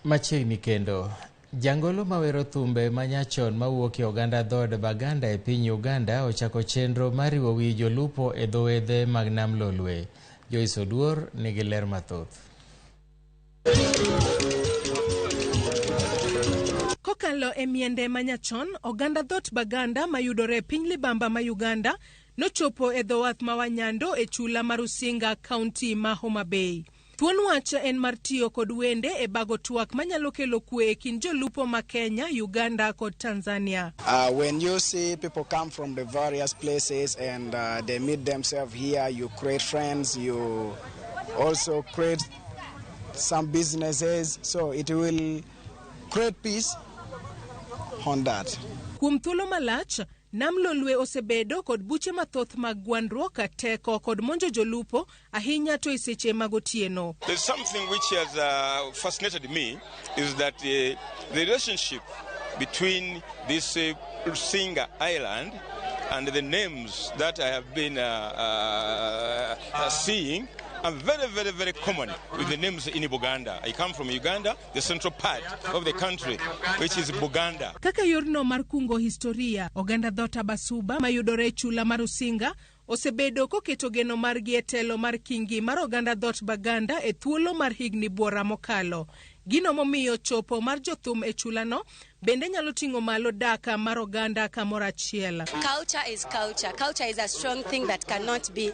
Machiegni kendo, jangolo mawero thumbe manyachon mawuok e oganda dhood Baganda e piny Uganda ochako chenro mar riwo wi jolupo e dho wedhe mag Nam Lolwe. Joyce Oduor nigi ler mathoth. Kokalo e miende manyachon, oganda dhoot Baganda mayudore e piny libamba ma Uganda nochopo e dho wath ma Wanyando e chula mar Rusinga, kaunti ma Homa Bay. Thuon wach en mar tiyo kod wende e bago twak manyalo kelo kwe e kind jolupo ma Kenya, Uganda kod Tanzania. When you see people come from the various places and they meet themselves here, you create friends, you also create some businesses, so it will create peace on that. Kuom thuolo malach, Nam Lolwe osebedo kod buche mathoth mag gwandruok, teko kod monjo jolupo ahinya to e seche mag otieno. There's something which has fascinated me is that the relationship between this Rusinga Island and the names that I have been seeing are very, very, very common with the names in Buganda. I come from Uganda, the central part of the country, which is Buganda. Kaka yorno mar kungo historia, oganda dhoot Abasuba mayudore e chula mar Rusinga osebedo koketo geno margi e telo mar kingi mar oganda dhoot Baganda e thuolo mar higni buora mokalo. Gino momiyo chopo mar jothum e chulano bende nyalo ting'o malo dak mar oganda kamoro achiel. Culture is culture. Culture is a strong thing that cannot be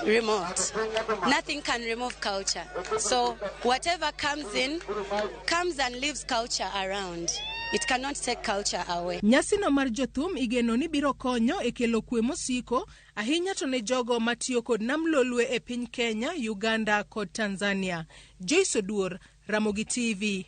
removed. Nothing can remove culture. So whatever comes in, comes and leaves culture around. It cannot take culture away. Nyasino mar jothum igeno ni biro konyo e kelo kwe mosiko ahinya to ne jogo matiyo kod Nam Lolwe e piny Kenya, Uganda kod Tanzania. Joyce Oduor, Ramogi TV.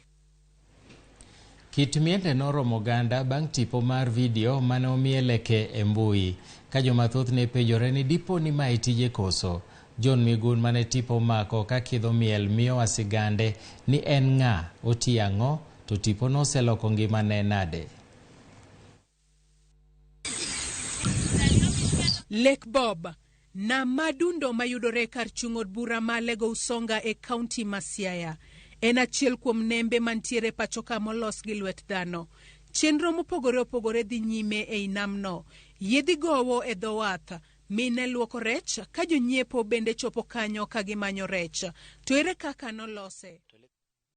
Kit miende noromo oganda bang' tipo mar video mane omiye leke e mbui. Ka jomathoth ne penjore ni dipo ni mae tije koso. John Migun mane tipo omako ka kidho miel miyowa sigande ni en ng'a, otiyo ang'o, to tipo noseloko ngimane nade. Lake Bob, nam madundo mayudore kar chung' od bura ma Alego Usonga e kaunti ma Siaya. En achiel kuom nembe mantiere pachoka molos gi lwet dhano. Chenro mopogore opogore dhi nyime ei namno. Yiedhi gowo e dho wath, mine luoko rech ka jonyiepo bende chopo kanyo ka gimanyo rech. To ere kaka nolose?